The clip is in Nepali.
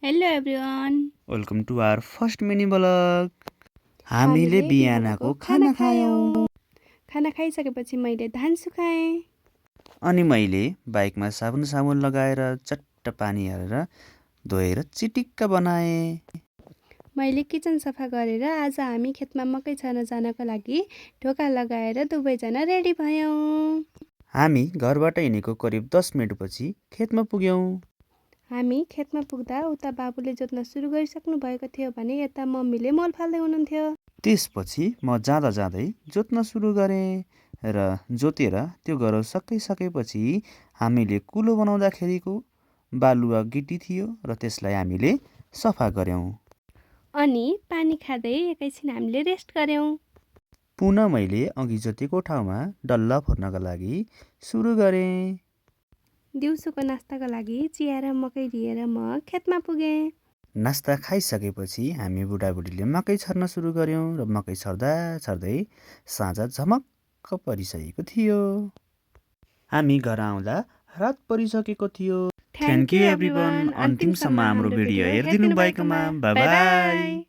Hello everyone. Welcome to our first mini blog. हामीले बिहानको खाना खायौँ। खाना खाइसकेपछि मैले धान सुकाएँ। अनि मैले बाइकमा साबुन लगाएर चट्ट पानी हालेर धोएर चिटिक्क बनाएँ। मैले किचन सफा गरेर आज हामी खेतमा मकै छर्न जानको लागि ढोका लगाएर दुवैजना रेडी भयौँ। हामी घरबाट हिँडेको करिब 10 मिनेटपछि खेतमा पुग्यौँ। हामी खेतमा पुग्दा उता बाबुले जोत्न सुरु गरिसक्नु भएको थियो भने यता मम्मीले मल फाल्दै हुनुहुन्थ्यो। त्यसपछि म जाँदै जोत्न सुरु गरेँ र जोतेर त्यो गरौ सकेपछि हामीले कुलो बनाउँदाखेरिको बालुवा गिटी थियो र त्यसलाई हामीले सफा गर्यौँ। अनि पानी खाँदै एकैछिन हामीले रेस्ट गर्यौँ। पुनः मैले अघि जोतेको ठाउँमा डल्ला फोर्नका लागि सुरु गरेँ। दिउँसोको नास्ताको लागि चिया र मकै लिएर म खेतमा पुगेँ। नास्ता खाइसकेपछि हामी बुढाबुढीले मकै छर्न सुरु गर्यौँ र मकै छर्दै साँझ झमक्क परिसकेको थियो। हामी घर आउँदा रात परिसकेको थियो। Thank you everyone. अन्तिमसम्म हाम्रो भिडियो हेरिदिनु भएकोमा बाइ बाइ।